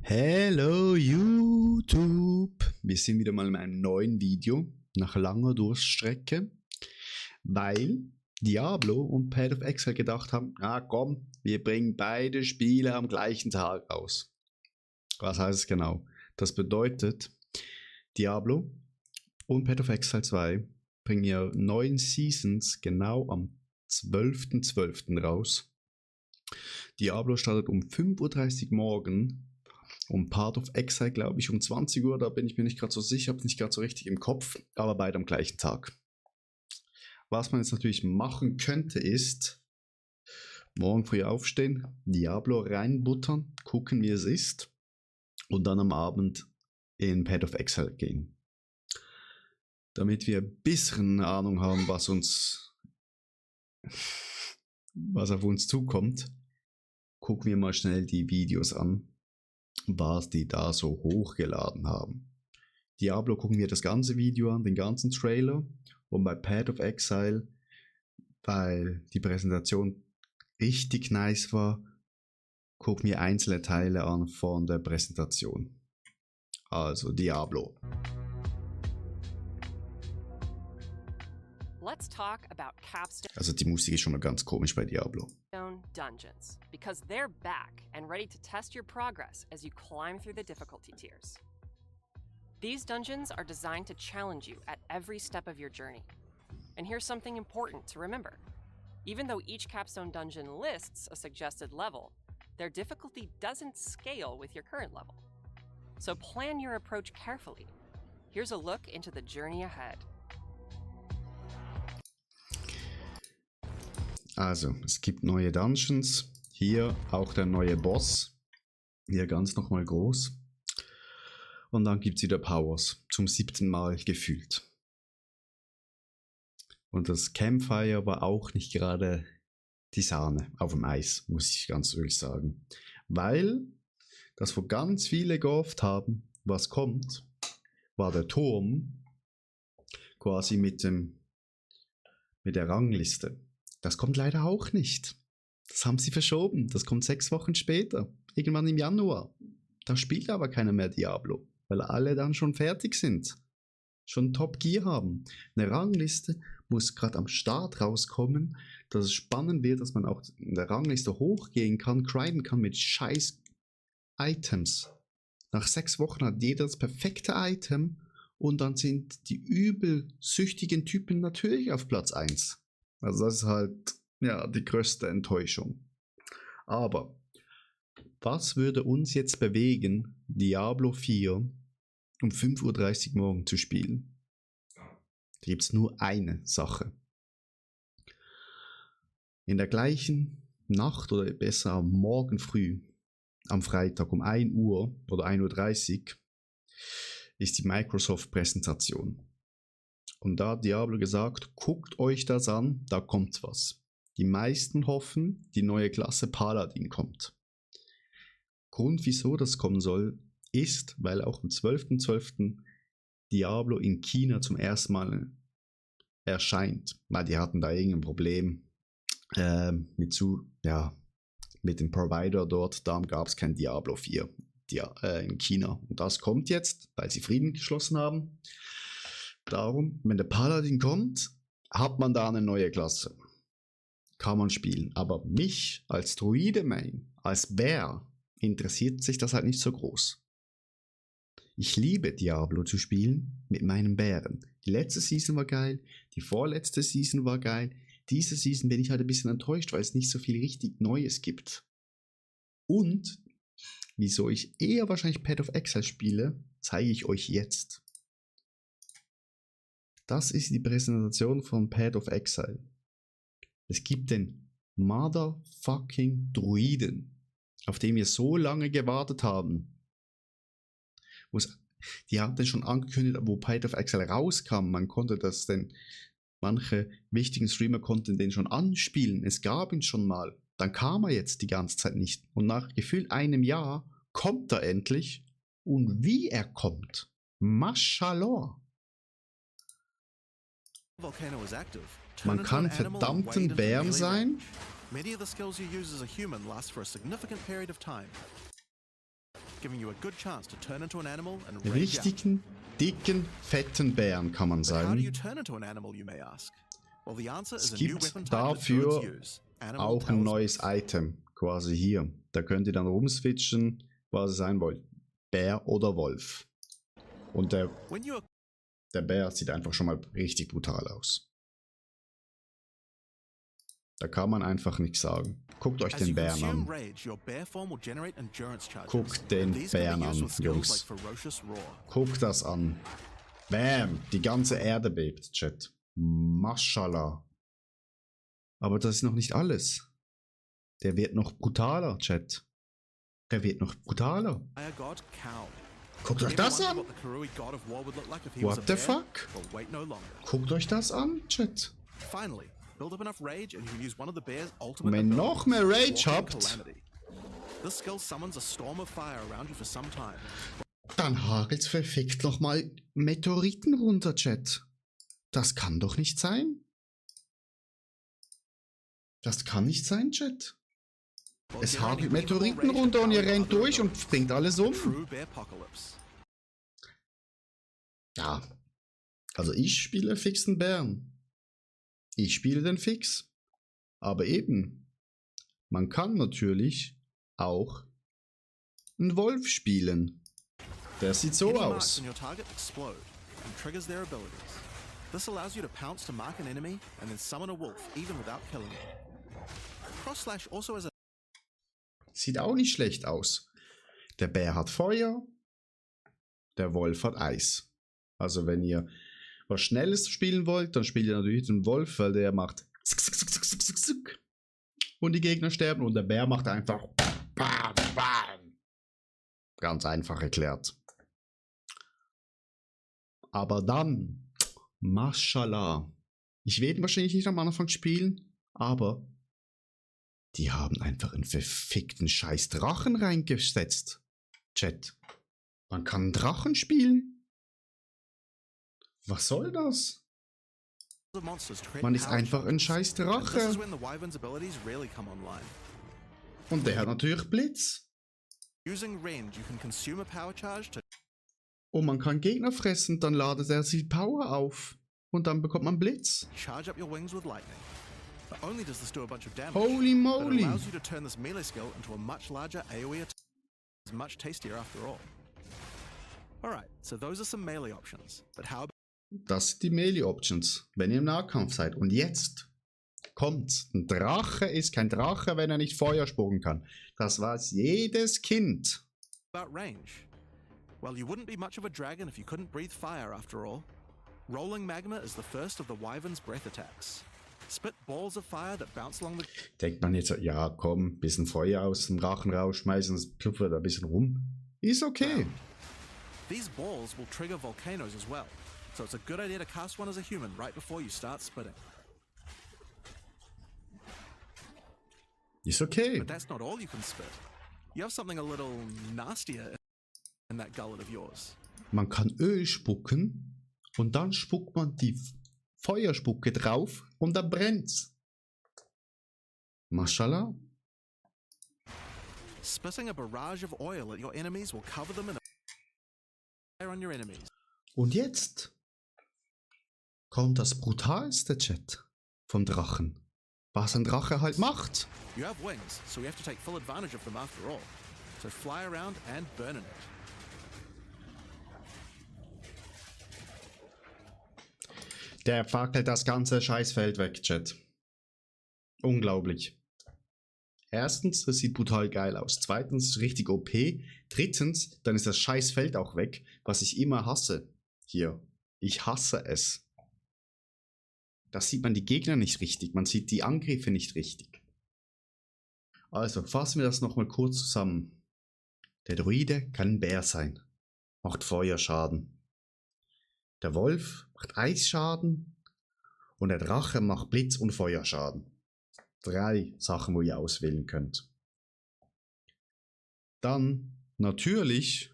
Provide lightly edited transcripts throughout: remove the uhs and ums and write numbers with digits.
Hello YouTube! Wir sind wieder mal in einem neuen Video nach langer Durststrecke, weil Diablo und Path of Exile gedacht haben, komm, wir bringen beide Spiele am gleichen Tag raus. Was heißt es genau? Das bedeutet, Diablo und Path of Exile 2 bringen ihre neuen Seasons genau am 12.12. raus. Diablo startet um 5:30 Uhr morgen. Und Path of Exile, glaube ich, um 20 Uhr, da bin ich mir nicht gerade so sicher, habe es nicht gerade so richtig im Kopf, aber beide am gleichen Tag. Was man jetzt natürlich machen könnte, ist morgen früh aufstehen, Diablo reinbuttern, gucken, wie es ist und dann am Abend in Path of Exile gehen. Damit wir ein bisschen eine Ahnung haben, was auf uns zukommt, gucken wir mal schnell die Videos an, was die da so hochgeladen haben. Diablo gucken wir das ganze Video an, den ganzen Trailer, und bei Path of Exile, weil die Präsentation richtig nice war, gucken wir einzelne Teile an von der Präsentation. Also Diablo. Let's talk about Capstone Also die Musik ist schon mal ganz komisch bei Diablo. Dungeons, because they're back and ready to test your progress as you climb through the difficulty tiers. These dungeons are designed to challenge you at every step of your journey. And here's something important to remember. Even though each Capstone dungeon lists a suggested level, their difficulty doesn't scale with your current level. So plan your approach carefully. Here's a look into the journey ahead. Also, es gibt neue Dungeons. Hier auch der neue Boss. Hier ganz nochmal groß. Und dann gibt es wieder Powers. Zum 7. Mal gefühlt. Und das Campfire war auch nicht gerade die Sahne auf dem Eis, muss ich ganz ehrlich sagen. Weil das, wo ganz viele gehofft haben, was kommt, war der Turm quasi mit der Rangliste. Das kommt leider auch nicht. Das haben sie verschoben. Das kommt 6 Wochen später. Irgendwann im Januar. Da spielt aber keiner mehr Diablo. Weil alle dann schon fertig sind. Schon Top Gear haben. Eine Rangliste muss gerade am Start rauskommen, dass es spannend wird, dass man auch in der Rangliste hochgehen kann, grinden kann mit scheiß Items. Nach 6 Wochen hat jeder das perfekte Item und dann sind die übel süchtigen Typen natürlich auf Platz 1. Also das ist halt, ja, die größte Enttäuschung. Aber was würde uns jetzt bewegen, Diablo 4 um 5:30 Uhr morgen zu spielen? Da gibt es nur eine Sache. In der gleichen Nacht oder besser am Morgen früh, am Freitag um 1 Uhr oder 1:30 Uhr, ist die Microsoft-Präsentation. Und da hat Diablo gesagt, guckt euch das an, da kommt was. Die meisten hoffen, die neue Klasse Paladin kommt. Grund, wieso das kommen soll, ist, weil auch am 12.12. Diablo in China zum ersten Mal erscheint. Weil die hatten da irgendein Problem mit dem Provider dort. Darum gab es kein Diablo 4 in China. Und das kommt jetzt, weil sie Frieden geschlossen haben. Darum, wenn der Paladin kommt, hat man da eine neue Klasse. Kann man spielen. Aber mich als Druide-Main, als Bär, interessiert sich das halt nicht so groß. Ich liebe Diablo zu spielen mit meinen Bären. Die letzte Season war geil, die vorletzte Season war geil. Diese Season bin ich halt ein bisschen enttäuscht, weil es nicht so viel richtig Neues gibt. Und wieso ich eher wahrscheinlich Path of Exile spiele, zeige ich euch jetzt. Das ist die Präsentation von Path of Exile. Es gibt den Motherfucking Druiden, auf den wir so lange gewartet haben. Die hatten schon angekündigt, wo Path of Exile rauskam. Man konnte das denn, manche wichtigen Streamer konnten den schon anspielen. Es gab ihn schon mal. Dann kam er jetzt die ganze Zeit nicht. Und nach gefühlt einem Jahr kommt er endlich. Und wie er kommt. Mashallah. Man kann verdammten Bären sein. giving you a good chance to turn into an animal and rage out. Richtigen, dicken, fetten Bären kann man But how do you sagen. turn into an animal, you may ask? Well, the answer Es is a new gibt weapon type that dafür droids use. Animal auch ein neues talismans. Item, quasi hier. Da könnt ihr dann rumswitchen, was ihr sein wollt. Bär oder Wolf. Und When you der Bär sieht einfach schon mal richtig brutal aus. Da kann man einfach nichts sagen. Guckt euch As den you Bären consume an. rage, your bear form will generate endurance charges. Guckt den and these can Bären be used an, with skills Jungs. like ferocious roar. Guckt das an. Bam! Die ganze Erde bebt, Chat. Mashallah. Aber das ist noch nicht alles. Der wird noch brutaler, Chat. Der wird noch brutaler. Fire god Khal. Guckt euch Ever das wondered an? what the Karui god of war would look like if he was a What the bear? fuck? Well, wait no longer. Guckt euch das an, Chat. Finally, build up enough rage and you can use one of the bear's ultimate Wenn abilities, noch mehr Rage Walking habt, Calamity. This skill summons a storm of fire around you for some time. dann hagelt's verfickt nochmal Meteoriten runter, Chat. Das kann doch nicht sein. Das kann nicht sein, Chat. Well, Es generating hagelt even more Meteoriten rage runter und ihr powered rennt other durch und abilities. bringt alles um. True Bearpocalypse. Ja. Also ich spiele fixen Bären. Ich spiele den Fix. Aber eben, man kann natürlich auch einen Wolf spielen. Der sieht so Any marks aus. on your target explode and triggers their abilities. This allows you to pounce to mark an enemy and then summon a wolf even without killing it. Cross Slash also has a Sieht auch nicht schlecht aus. Der Bär hat Feuer, der Wolf hat Eis. Also wenn ihr was Schnelles spielen wollt, dann spielt ihr natürlich den Wolf, weil der macht zick, zick, zick, zick, zick, zick, und die Gegner sterben und der Bär macht einfach bam, bam. Ganz einfach erklärt. Aber dann, Mashallah, ich werde wahrscheinlich nicht am Anfang spielen, aber die haben einfach einen verfickten scheiß Drachen reingesetzt. Chat. Man kann einen Drachen spielen. Was soll das? monsters to create Man ist power einfach ein charges. scheiß And this is Drache. when the Wyvern's abilities really come online. Und der hat natürlich Blitz. Using range, you can consume a power charge to Und man kann Gegner fressen, dann ladet er die Power auf. Und dann bekommt man Blitz. charge up your wings with lightning. Not only does this do a bunch of damage, Holy but it moly. allows you to turn this melee skill into a much larger AoE attack. It's much tastier after all. Alright, so those are some melee options. But how Das sind die Melee-Options, wenn ihr im Nahkampf seid. Und jetzt kommt's. Ein Drache ist kein Drache, wenn er nicht Feuer spucken kann. Das weiß jedes Kind. about range? Well, you wouldn't be much of a dragon if you couldn't breathe fire after all. Rolling magma is the first of the Wyvern's breath attacks. Spit balls of fire that bounce along the Denkt man jetzt, ja komm, bisschen Feuer aus dem Drachen rausschmeißen, es plüpfert ein bisschen rum. Ist okay. These balls will trigger volcanoes as well, so it's a good idea to cast one as a human right before you start spitting. Ist okay. But that's not all you can spit. You have something a little nastier in that gullet of yours. Man kann Öl spucken und dann spuckt man die Feuerspucke drauf und dann brennt's. Mashallah. Spitting a barrage of oil at your enemies will cover them in a fire on your enemies. Und jetzt kommt das brutalste Chat vom Drachen. Was ein Drache halt macht. You have wings, so you have to take full advantage of them after all. So fly around and burn in it. Der fackelt das ganze Scheißfeld weg, Chat. Unglaublich. Erstens, es sieht brutal geil aus. Zweitens, richtig OP. Drittens, dann ist das Scheißfeld auch weg, was ich immer hasse. Hier. Ich hasse es. Da sieht man die Gegner nicht richtig. Man sieht die Angriffe nicht richtig. Also, fassen wir das nochmal kurz zusammen. Der Druide kann ein Bär sein. Macht Feuerschaden. Der Wolf macht Eisschaden. Und der Drache macht Blitz- und Feuerschaden. 3 Sachen, wo ihr auswählen könnt. Dann, natürlich,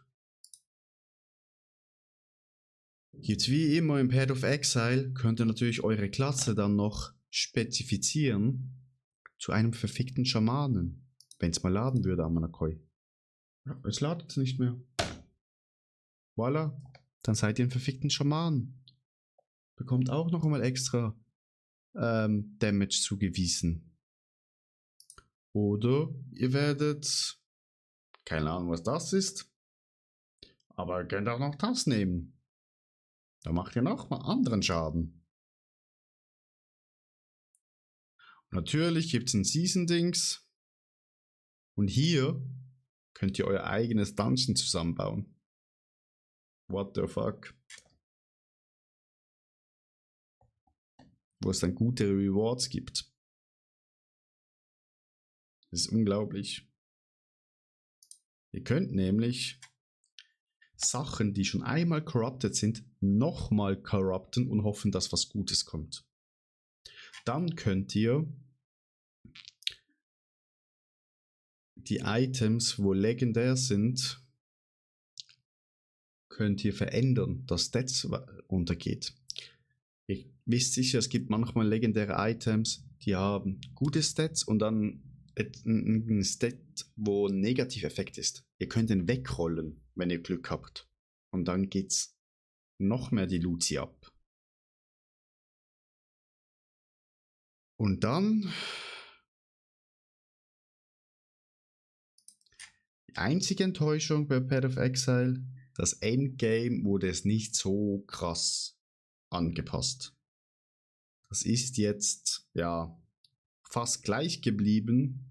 gibt's wie immer im Path of Exile, könnt ihr natürlich eure Klasse dann noch spezifizieren zu einem verfickten Schamanen, wenn es mal laden würde, Amanakoi. Ja, es ladet nicht mehr. Voila, dann seid ihr ein verfickten Schaman. Bekommt auch noch einmal extra Damage zugewiesen. Oder ihr werdet, keine Ahnung was das ist, aber ihr könnt auch noch das nehmen. Da macht ihr noch mal anderen Schaden. Und natürlich gibt es ein Season-Dings. Und hier könnt ihr euer eigenes Dungeon zusammenbauen. What the fuck? Wo es dann gute Rewards gibt. Das ist unglaublich. Ihr könnt nämlich Sachen, die schon einmal corrupted sind, nochmal corrupten und hoffen, dass was Gutes kommt. Dann könnt ihr die Items, wo legendär sind, könnt ihr verändern, dass Stats runtergeht. Ihr wisst sicher, es gibt manchmal legendäre Items, die haben gute Stats und dann ein Stat, wo ein Negativeffekt ist. Ihr könnt den wegrollen, wenn ihr Glück habt. Und dann geht's noch mehr die Luzi ab. Und dann die einzige Enttäuschung bei Path of Exile, das Endgame wurde es nicht so krass angepasst. Das ist jetzt ja fast gleich geblieben.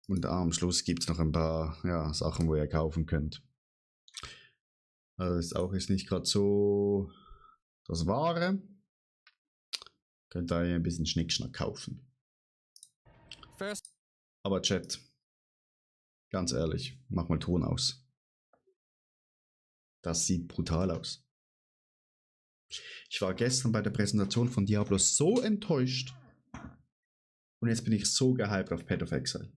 Und am Schluss gibt es noch ein paar Sachen, wo ihr kaufen könnt. Also ist nicht gerade so das Wahre. Könnt ihr ein bisschen Schnickschnack kaufen. First. Aber Chat, ganz ehrlich, mach mal Ton aus. Das sieht brutal aus. Ich war gestern bei der Präsentation von Diablo so enttäuscht. Und jetzt bin ich so gehypt auf Path of Exile.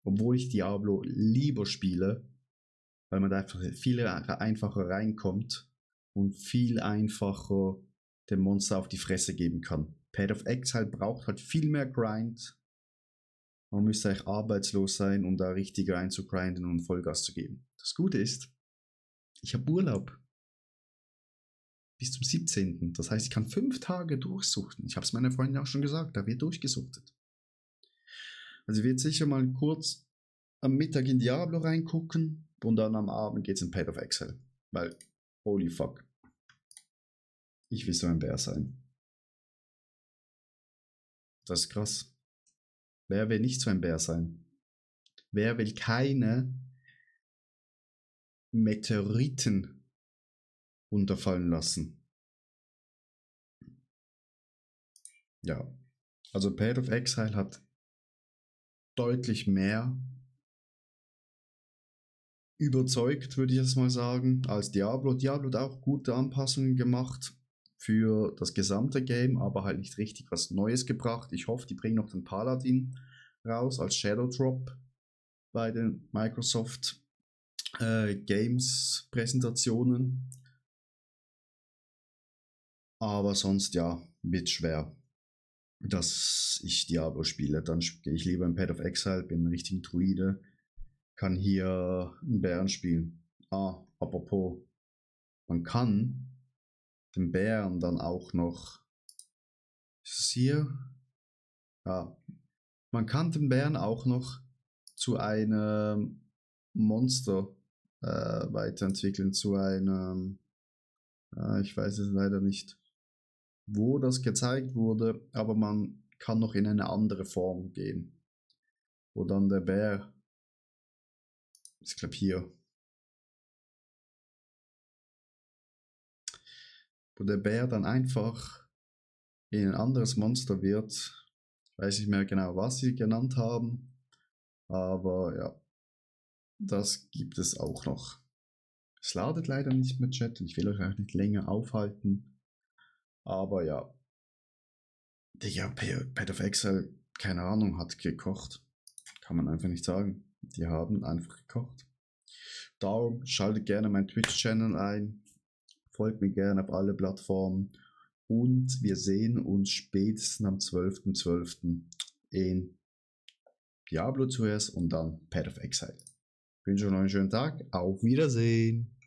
Obwohl ich Diablo lieber spiele, weil man da einfach viel einfacher reinkommt und viel einfacher dem Monster auf die Fresse geben kann. Path of Exile braucht halt viel mehr Grind. Man müsste eigentlich arbeitslos sein, um da richtig rein zu grinden und Vollgas zu geben. Das Gute ist, ich habe Urlaub. Bis zum 17. Das heißt, ich kann 5 Tage durchsuchten. Ich habe es meiner Freundin auch schon gesagt, da wird durchgesuchtet. Also wird sicher mal kurz am Mittag in Diablo reingucken und dann am Abend geht's in Path of Exile. Weil, holy fuck. Ich will so ein Bär sein. Das ist krass. Wer will nicht so ein Bär sein? Wer will keine Meteoriten runterfallen lassen? Ja. Also Path of Exile hat deutlich mehr überzeugt, würde ich jetzt mal sagen, als Diablo. Diablo hat auch gute Anpassungen gemacht für das gesamte Game, aber halt nicht richtig was Neues gebracht. Ich hoffe, die bringen noch den Paladin raus als Shadow Drop bei den Microsoft Games Präsentationen. Aber sonst ja, wird schwer, dass ich Diablo spiele. Dann gehe ich lieber in Path of Exile, bin ein richtiger Druide, kann hier einen Bären spielen. Apropos, man kann den Bären dann auch noch, ist es hier? Man kann den Bären auch noch zu einem Monster weiterentwickeln, zu einem, ich weiß es leider nicht, wo das gezeigt wurde, aber man kann noch in eine andere Form gehen, wo dann der Bär, ich glaube hier, wo der Bär dann einfach in ein anderes Monster wird. Ich weiß nicht mehr genau, was sie genannt haben, aber ja, das gibt es auch noch. Es ladet leider nicht mehr, Chat, und ich will euch auch nicht länger aufhalten, aber ja, Digga, Path of Exile, keine Ahnung, hat gekocht. Kann man einfach nicht sagen. Die haben einfach gekocht. Darum schaltet gerne meinen Twitch-Channel ein. Folgt mir gerne auf alle Plattformen. Und wir sehen uns spätestens am 12.12. in Diablo zuerst und dann Path of Exile. Ich wünsche euch noch einen schönen Tag. Auf Wiedersehen.